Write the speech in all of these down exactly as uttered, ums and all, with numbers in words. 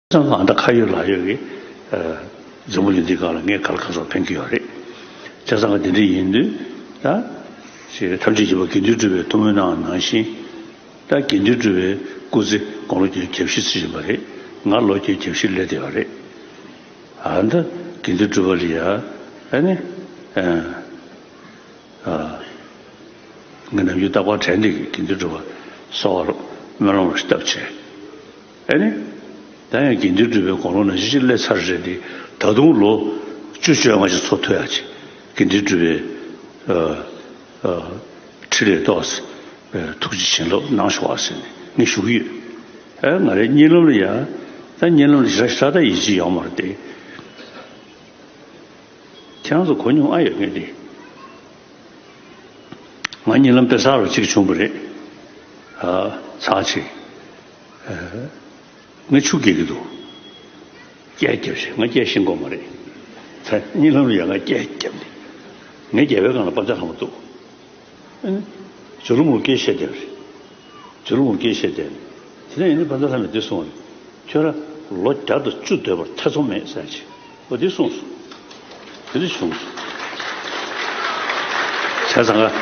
ཚང་གང་ལྟར་ཁ་ཡོད་ལག་ཡོད་ཀྱི་འཛམ་བུ་གླིང་འདིའི་སྒང་ལ་ངས་ག་ལ་ག་ཚོད་ཕན་གྱི་ཡོད་རེད། བྱས་ཙང་ག་འདི་འདྲ་ཡིན་དུས་ད་ཅིག་ཐམས་ཅད་མཁྱེན་པ་དགེ་འདུན་གྲུབ་པའི་ཐུགས་སྨོན་གནང་བ་ནང་བཞིན། ད་དགེ་འདུན་གྲུབ་པའི་སྐུ་ཚེ་དགུང་ལོ་བརྒྱད་ཅུ་གྱ་བཞི་ཚུད་བཞིན་པ་རེད། ང་ལོ་བརྒྱད་ཅུ་གྱ་བཞི་སླེབས་བསྡད་པ་རེད། ཨ་ད་དགེ་འདུན་གྲུབ་པ་ལ་ཡ་ཨ་ནི་ཨ་ཨ་ངས་ནམ་རྒྱུན་རྟག་པར་དྲན་བསྡད་ཀྱི་དགེ་འདུན་གྲུབ་པ་གསོལ་བ་སྨོན་ལམ་རེ་བཏབ་བྱས། ཨ་ནི། ད་ཡང་དགེ་འདུན་གྲུབ་པའི་དགུང་ལོ་ནང་བཞིན་ཅིག་སླེབས་ཚར་རེད་དེ། ད་དུང་ལོ་བཅུ་བཅོ་ལྔ་ཅིག་འཚོ་ཐུབ་ཡག་ཅིག་དགེ་འདུན་གྲུབ་པའི་ཨ་ཨ་ཕྲིན་ལས་ཏོག་ཙམ་ཐུགས་རྗེ་བྱིན་རླབས་གནང་ཤོག་ཨ་ཟེར་ནས་ངས་ཞུ་གི་ཡོད། ཨ་ང་རའི་གཉིད་ལམ་ལ་ཡ། ད་གཉིད་ལམ་ལ་ཞེ་དྲག་ཞེ་དྲག་ད་ཡིད་ཆེས་ཡོད་མ་རེད་དེ། ཁྱེད་རང་ཚོ་གོ་མྱོང་ཨ་ཡོད་ངེས་དེ། ང་གཉིད་ལམ་དཔེ་གསར་བ་གཅིག་བྱུང་བ་རེད། ཨ་ཚར་ཅིག་ཨ་ངས་ཆུ་རྐྱལ་གྱི་འདུག་རྐྱལ་རྒྱབ་ཤིག་ང་རྐྱལ་ཤེས་ཀྱི་མ་རེད། ཚ་གཉིད་ལམ་ལ་ཡང་ང་རྐྱལ་རྒྱབ་ནས། ངའི་རྒྱབ་པའི་སྒང་ལ་པ་ཏྲ་ལྷ་མོ་འདུག་ཨ་ནི། ཇོ་ལུ་མུར་རྐྱལ་བཤད་བསྡད་པ་རེད། ཇོ་ལུ་མུར་རྐྱལ་བཤད་བསྡད་ནས། དེ་ནས་ཡིན་ནའི་པ་ཏྲ་ལྷ་མོས་འདི་གསུངས་པ་རེད། ཁྱོད་རང་ལོ་བརྒྱ་དང་བཅུ་སྡོད་པར་ཐེ་ཚོམ་མེད་ཟེར་ཅིག་འོ་འདི་གསུངས་སོང་། དེ་འདྲ་བྱུང་སོང་། བྱས་ཙང་ཀ་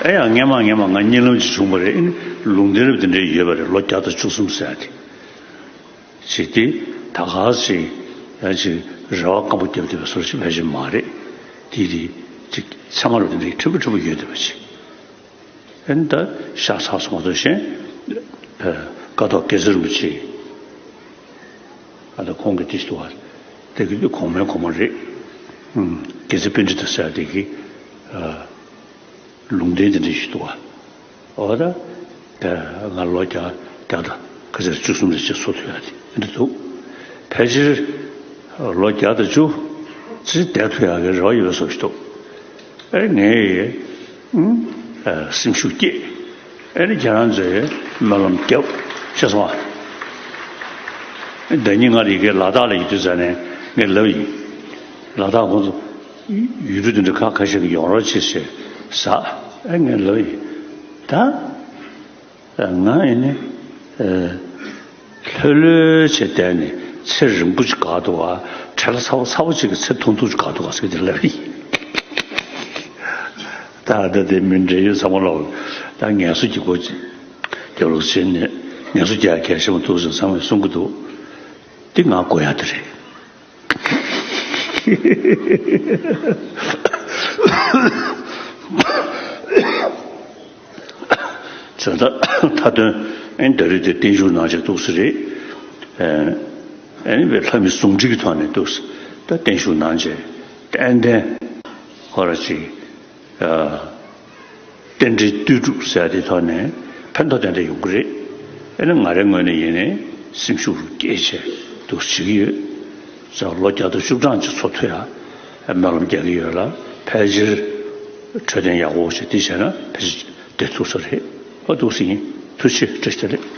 ཨེ་ཡང་སྔན་མ་སྔན་མ་ང་གཉིད་ལམ་ཅིག་བྱུང་བ་རེད། ཨེ་ནི་ལུང་བསྟན་རབ་དེ་འདྲ་ཡོད་པ་རེད། ལོ་བརྒྱ་དང་བཅུ་གསུམ་ཟེར་ཡ་དེ། ཅིག་དེ་ད་ག་ཟེ་ཡང་ཅིག་རེ་བ་སྐམ་པོ་བརྒྱབ་བསྡད་པའི་བཟོ་ཞིག་ཕལ་ཆེར་མ་རེད། དེ་དེ་ཅིག་ཚད་མ་རབ་དེ་འདྲའི་ཕྲན་བུ་ཕྲན་བུ་ཡོད་བསྡད་པ་ཅིག་ཨེ་ནི་ད་ཤ་ཚ་སོང་བ་དང་གཞན། ཀ་ཐོག་དགེ་ཚུལ་རིན་པོ་ཆེ། ཨ་ད་ཁོང་གི་དེ་ཞིག་འདུག་བ། དེ་གི་དུས་གོང་མའི་གོང་མ་རེད། དགེ་ཚུལ་པཎྜི་ཏ་ཟེར་དེ་གི་ལུང་བསྟན་དེ་འདྲ་ཞིག་འདུག་བ། འོ་ད་ང་ལོ་བརྒྱ་བརྒྱ་དང་ག་ཚོད་བཅུ་གསུམ་ལ་ཅིག་འཚོ་ཐུབ་ཡ་དེ་འདྲ་འདུག་ཕལ་ཆེར་ལོ་བརྒྱ་དང་བཅུ་ཙམ་བསྡད་ཐུབ་ཡ་གི་རེ་བ་ཡོད་པའི་བཟོ་ཞིག་འདུག་ཨེ་ངས་ཨ་སེམས་ཤུགས་བསྐྱེད། ཨེ་ནི་ཁྱེད་རང་ཚོས་སྨོན་ལམ་རྒྱབ་ཤེས་སོང་ཨ། ཟླ་ཉིན་ང་རིག་གའི་ལ་དྭགས་ལ་ཡོད་དུས་ཙ་ནས་ངས་ལབ་ཡིན། ལ་དྭགས་ཁོང་ཚོ་ཡུལ་གྲུ་དེ་འདྲ་ཁག་ཁ་ཤས་ཀྱི་ཡོང་རོགས་བྱེད་ཞེས་ཟ། ཨེ་ངས་ལབ་ཡིན། ད། ང་ཡིན་ནི། ལྷོད་ལྷོད་བྱས་བསྡད་ནས་ཚེ་རིང་པོ་ཅིག་འགོར་འདུག་ག་བྲེལ་ཚ་པོ་ཚ་པོ་ཅིག་གིས་ཚེ་ཐུང་ཐུང་ཅིག་འགོར་འདུག་ག་ཟེར་གྱི་ལབ་ཡིན། ད་ལྟ་དེ་མི་འདྲ་ཡོད་ཚང་མ་ལ། ད་ངལ་གསོ་གྱི་སྒོ་ཅིག་རྒྱབ་ལོག་བྱས་ནས་ངལ་གསོ་རྒྱག་གལ་ཆེན་པོ་འདུག་ཟེར་ཚང་མས་གསུང་གི་འདུག་འདི་ང་དགོས་ཡ་དེ་རེད། བྱས་ཙང་མཐའ་དོན་ཨེ་ནི་ད་རེས་དེ་བརྟན་བཞུགས་གནང་བྱས་འདུག་སེ་རེད། ཨེ་ནི་བའི་ལྷ་མི་ཟུང་འབྲེལ་གྱི་ཐོག་ནས་འདུག་སེ་ད་བརྟན་བཞུགས་གནང་བྱས་ཏན་ཏན་ཁོ་ར་ཅིག་རྟེན་འབྲེལ་ལྟོས་གྲུབ་ཟེར་ཡ་དེ་ཐོག་ནས་ཕན་ཐོགས་ཏན་ཏན་ཡོང་གི་རེད། ཨེ་ནི་ང་རའི་ངོས་ནས་ཡིན་ནའི་སེམས་ཤུགས་རུ་སྐྱེད་བྱས་འདུག་བྱེད་ཀྱི་ཡོད། ཙང་ལོ་བརྒྱ་དང་བཅུ་གྲངས་ཅིག་འཚོ་ཐུབ་ཡ་སྨོན་ལམ་རྒྱག་གི་ཡོད་ལ། ཕལ་ཆེར་འཕྲོད་བསྟེན་ཡག་པོ་ཞིག་དེ་བྱས་ན་ཕལ་ཆེར་བསྡད་ཐུབ་ས་རེད། ཨ་འདུག་སེ་ཡིན། ཐུགས་རྗེ་ཆེ། བཀྲ་ཤིས་བདེ་ལེགས།